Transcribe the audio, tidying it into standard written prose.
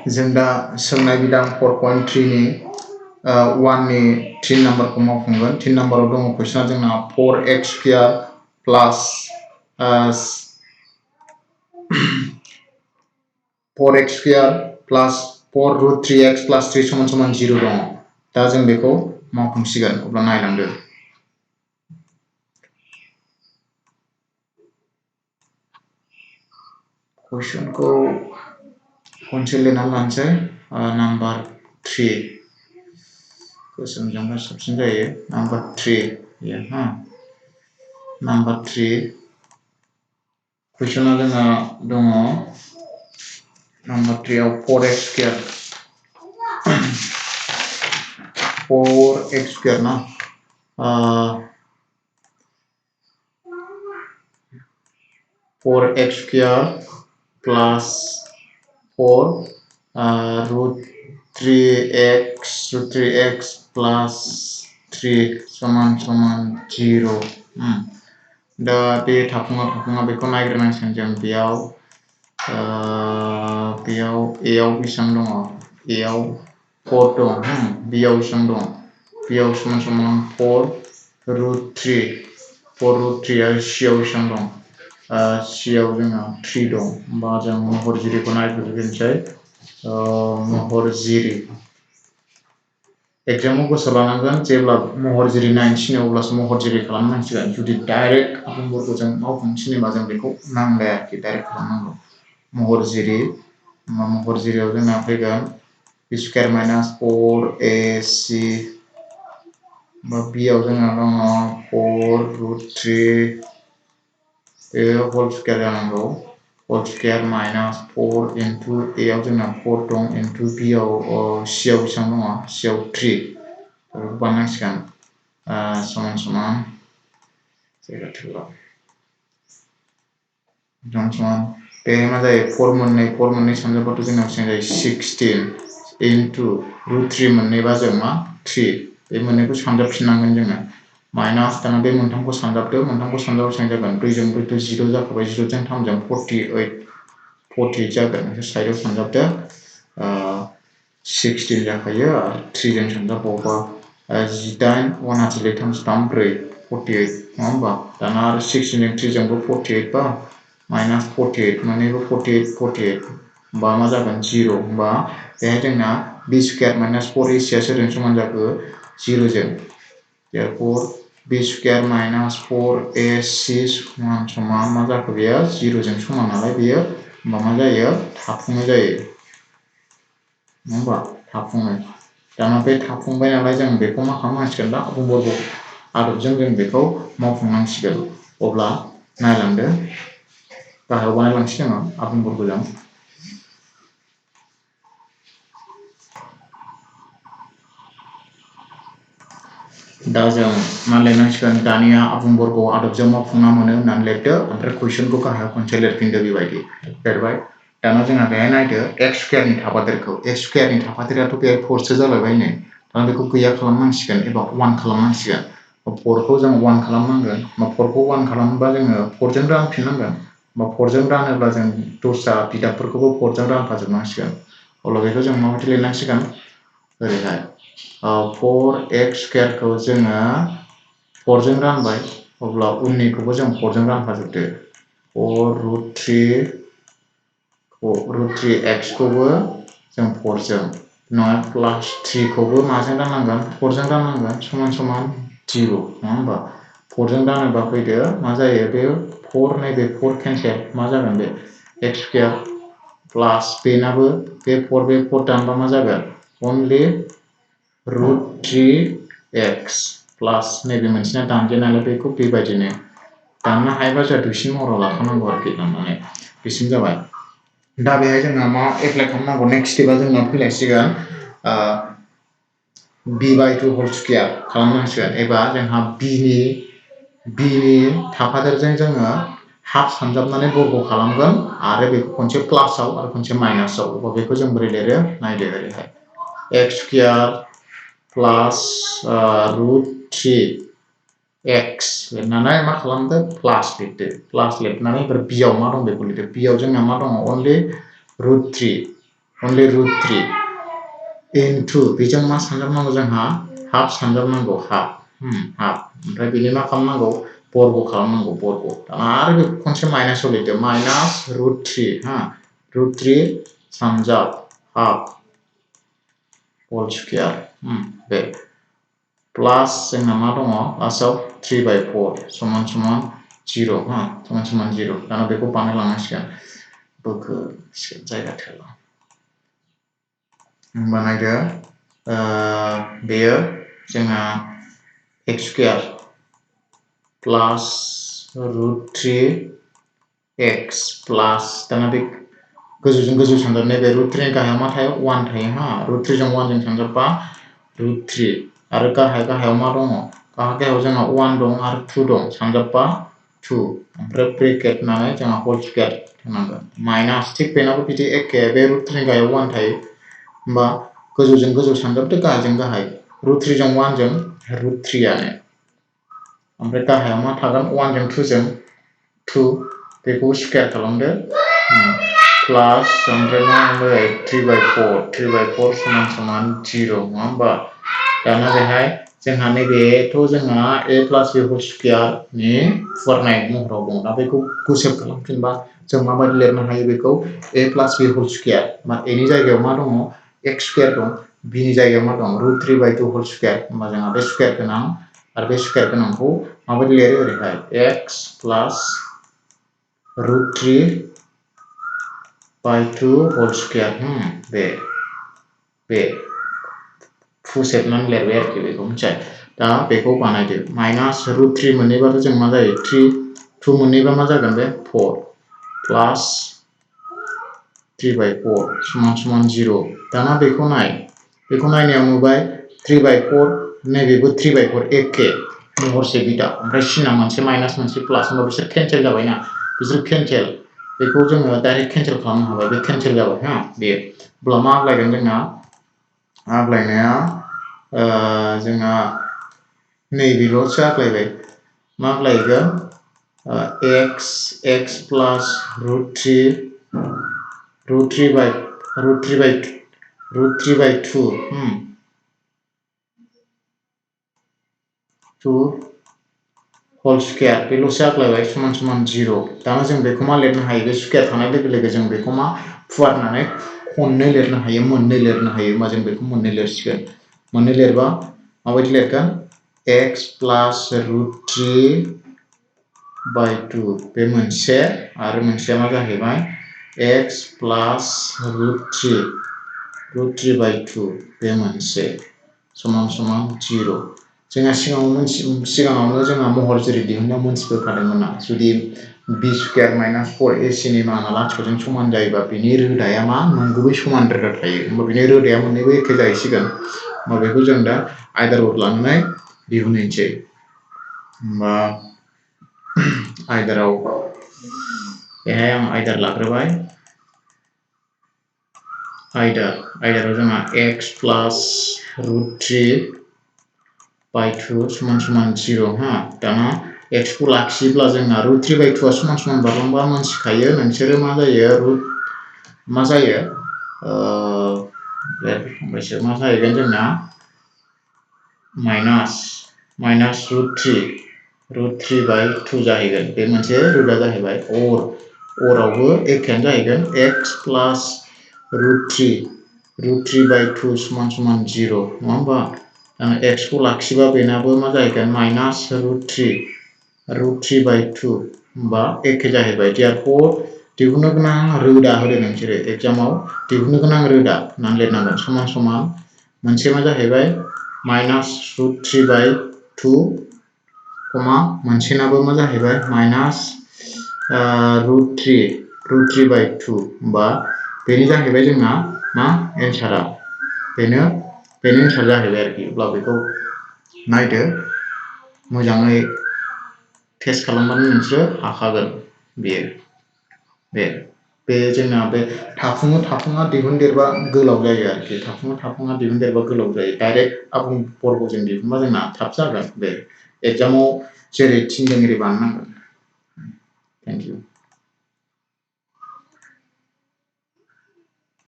जों दा सोंनाय बिदां 4.3 नि 1 नि 3 नाम्बारखौ मावफुंगोन 3 नाम्बाराव दङ कुइसना जोंना 4x स्क्वायर प्लास 4x स्क्वायर प्लास 4 रुट 3x प्लास 3 समान समान 0 दङ दा जों बेखौ मावफुंसिगोन अब्ला नायलांदो कुइसनखौ खनसे लिरनानै लानोसै नाम्बार 3 गोसोमजोंबा साबसिन जायो नाम्बार 3 नाम्बार 3 कुइसना जोंना दङ नाम्बार 3 आव 4x स्क्वायर 4x स्क्वायर ना 4x square plus 4 root 3x plus 3 समान 0 दा बे थाफुङा बेखौ नायग्रोनांसिगोन जों बेयाव a आव बेसेबां दङ a आव 4 दं b आव बेसेबां दं b आव समान 4 root 3 आरो c आव बेसेबां दं c आव जोंहा 3 दं होमबा जों महरगिरिखौ नायग्रोनोसै महरगिरि एग्जामाव गोसोआव लानांगोन जेब्ला महरगिरि नायनो थिनो अब्लासो महरगिरि खालामनांसिगोन जुदि डाइरेक्ट आबुंफोरखौ जों मावफुंनो थिनोबा जों बेखौ नांलाया आरोखि डाइरेक्ट खालामनांगौ महरगिरियाव जोंना फैगोन b square minus 4ac b आव जोंना दङ 4 root 3 होल स्क्वायर जानांगौ whole square minus 4 into a आव जोंना 4 दं into b आव c आव बेसेबां दङ c आव 3 बेखौ बानायनांसिगोन समान बे मा जायो 4 मोननै सानजाबाथ' जोंना बेसेबां जायो 16 into root 3 मोननैबा जों मा 3 बे मोननैखौ सानजाबफिननांगोन जोङो माइनास दाना बे मोनथामखौ सानजाबदो मोनथामखौ सानजाबा बेसेबां जागोन 2 जों 0 जाखाबाय 0 जों 3 जों 48 जागोन साइडआव सानजाबदो 16 जाखायो 3 जों सानजाबावबा 18 1 हाथिले 3 3 4 48 नङा होमबा दाना आरो 16 जों 3 जोंबो 48 बा माइनास 48 मोननैबो 48 होमबा मा जागोन 0 होमबा बेहाय जोंना b स्क्वायर माइनास 4ac आ सोरजों समान जाखो 0 जों therefore b square minus 4ac समान मा जाखो बेयो 0 जों समान नालाय बेयो होमबा मा जायो थाफुङै जायो नङा होमबा थाफुङै दाना बे थाफुंबाय नालाय जों बेखौ मा खालामनांसिगोन दा आबुंफोरखौ आदबजों जों बेखौ मावफुंनांसिगोन अब्ला नायलांदो गाहायाव बानायलांसै जोङो आबुंफोरखौ जों दा जों मा लिरनांसिगोन दानिया आबुंफोरखौ आदबजों मावफुंना मोनो होननानै लिरदो ओमफ्राय कुइसनखौ गाहायाव खनसे लिरफिनदो बेबायदि लिरबाय दाना जोंहा बेहाय नायदो x स्क्वायरनि थाफादेरखौ x स्क्वायरनि थाफादेराथ' बे 4 सो जालायबाय नै दाना बेखौ गैया खालामनांसिगोन एबा 1 खालामनांसिगोन 4 खौ जों 1 खालामनांगोन 4 खौ 1 खालामोबा जोङो 4 जों रानफिननांगोन 4 जों रानोब्ला जों दस्रा बिदाबफोरखौबो 4 जों रानफाजोबनांसिगोन अब्ला बेखौ जों माबायदि लिरनांसिगोन ओरैहाय 4x स्क्वायरखौ जोङो 4 जों रानबाय अब्ला उननिखौबो जों 4 जों रानफाजोबदो 4 root 3x खौबो जों 4 जों नङा प्लास 3 खौबो माजों राननांगोन 4 जों राननांगोन समान 0 नङा होमबा 4 जों रानोबा फैदो मा जायो बे 4 नैबे 4 केन्सेल मा जागोन बे x स्क्वायर प्लास बेनाबो बे 4 दानबा मा जागोन only root 3x प्लास नैबे मोनसेना दानगोन नालाय बेखौ बेबायदिनो दाननो हायोबा जोंहा दुइसिन महराव लाखानांगौ आरोखि दाननानै बेसिम जाबाय दा बेहाय जोंहा मा एप्लाइ खालामनांगौ नेक्स्ट स्टेपआ जोंना फैलायसिगोन b/2 होल स्क्वायर खालामनांसिगोन एबा जोंहा b नि थाफादेरजों जोङो हाफ सानजाबनानै बर्ग खालामगोन आरो बेखौ खनसे प्लासआव आरो खनसे माइनासआव अब्ला बेखौ जों बोरै लिरो नायदो ओरैहाय x स्क्वायर प्लास root 3x लिरनानै मा खालामदो प्लास लिरदो प्लास लिरनानै ओमफ्राय b आव मा दं बेखौ लिरदो b आव जोंना मा दङ only root 3 only root 3 into बेजों मा सानजाबनांगौ जोंहा हाफ सानजाबनांगौ हाफ ओमफ्राय बेनि मा खालामनांगौ बर्ग खालामनांगौ बर्ग दाना आरो बे खनसे माइनास लिरदो माइनास रुट 3 रुट 3 सानजाब हाफ होल स्क्वायर बे प्लास जोंना मा दङ लास्टआव 3/4 समान 0 समान 0 दाना बेखौ बानायलांनांसिगोन बोखोसिगोन जायगा थोला होमबा नायदो बेयो जोंहा x स्क्वायर प्लास रुट 3x प्लास दाना बे गोजौजों गोजौ सानजाबनाय बे रुट 3 गाहायाव मा थायो 1 थायो रुट 3 जों 1 जों सानजाबबा रुट 3 आरो गाहायाव मा दङ गाहायाव जोंहा 1 दं आरो 2 दं सानजाबबा 2 ओमफ्राय ब्रेकेट होनानै जोंहा होल स्क्वायर होनांगोन माइनास थिक बेनाबो बिदि एखे बे रुट 3 गाहायाव 1 थायो होमबा गोजौजों गोजौ सानजाबदो गाहायजों गाहाय रुट 3 जों 1 जों रुट 3 आनो ओमफ्राय गाहायाव मा थागोन 1 जों 2 जों 2 बेखौ स्क्वायर खालामदो प्लास ओमफ्राय मा होनबाय 3/4 समान 0 नङा होमबा दाना बेहाय जोंहा नैबेथ' जोंहा a प्लास b होल स्क्वायरनि फुवारनाय महराव दं दा बेखौ गुसेब खालामफिनबा जों माबायदि लिरनो हायो बेखौ a plus b whole square मा a नि जायगायाव मा दङ x स्क्वायर दं b नि जायगायाव मा दं रुट 3/2 होल स्क्वायर होमबा जोंहा बे स्क्वायर गोनां आरो बे स्क्वायर गोनांखौ माबायदि लिरो ओरैहाय x प्लास रुट 3/2 होल स्क्वायर बे फुसेबनानै लिरबाय आरोखि बेखौ मिथिबाय दा बेखौ बानायदो माइनास रुट 3 मोननैबाथ' जों मा जायो 2 मोननैबा मा जागोन बे 4 प्लास 3/4 समान 0 दाना बेखौ नायनायाव नुबाय 3/4 नैबेबो 3/4 एखे महरसे बिदा ओमफ्राय सिना मोनसे माइनास मोनसे प्लास होमबा बिसोर केन्सेल जाबायना बिसोर केन्सेल बेखौ जोङो डाइरेक्ट केन्सेल खालामनो हाबाय बे केन्सेल जाबाय बे अब्ला मा आग्लायगोन जोंना आग्लायनाया जोंहा नैबेल'सो आग्लायबाय मा आग्लायगोन x प्लास रुट 3/2 होल स्क्वायर बेल'सो आग्लायबाय समान 0 दाना जों बेखौ मा लिरनो हायो बे स्क्वायर थानाय लोगो लोगो जों बेखौ मा फुवारनानै खननै लिरनो हायो मोननै लिरनो हायो होमबा जों बेखौ मोननै लिरसिगोन मोननै लिरबा माबायदि लिरगोन x प्लास रुट 3/2 बे मोनसे आरो मोनसेया मा जाहैबाय x प्लास रुट 3/2 बे मोनसे समान 0 जोंहा सिगाङावनो जोंहा महर जेरै दिहुननायाव मोनथिबोखादोंमोन ना जुदि b स्क्वायर माइनास 4ac नि माना लाथिख'जों समान जायोबा बिनि रोदाया मा नंगुबै समान रोदा थायो होमबा बिनि रोदाया मोननैबो एखे जाहैसिगोन होमबा बेखौ जों दा आयदार बर्ड लानानै दिहुनहैनोसै होमबा आयदाराव बेहाय आं आयदार लाग्रोबाय आयदाराव जोंहा x प्लास रुट 3/2 समान 0 दाना x खौ लाखियोब्ला जोंहा रुट 3/2 समान बारलांबा मोनथिखायो नोंसोरो मा जायो फंबायसो मा जाहैगोन जोंना माइनास रुट 3/2 जाहैगोन बे मोनसे रोदा जाहैबाय अरावबो एखेयानो जाहैगोन x प्लास रुट 3/2 समान 0 नङा होमबा दाना x खौ लाखिबा बेनाबो मा जाहैगोन माइनास रुट 3/2 होमबा एखे जाहैबाय देयारफर दिहुननो गोनां रोदा होदो नोंसोरो एग्जामाव दिहुननो गोनां रोदा होननानै लिरनांगोन समान मोनसे मा जाहैबाय माइनास रुट 3/2 मोनसेनाबो मा जाहैबाय माइनास रुट 3/2 होमबा बेनो जाहैबाय जोंना मा एन्सारा बेनो एन्सार जाहैबाय आरोखि अब्ला बेखौ नायदो मोजाङै टेस्ट खालामबानो नोंसोरो हाखागोन बे जोंना बे थाफुङा दिहुनदेरबा गोलाव जायो आरोखि थाफुङा दिहुनदेरबा गोलाव जायो डाइरेक्ट आबुं बर्गजों दिहुनबा जोंना थाब जागोन बे एग्जामाव जेरै थिनदों एरै बानायनांगोन थेंक इउ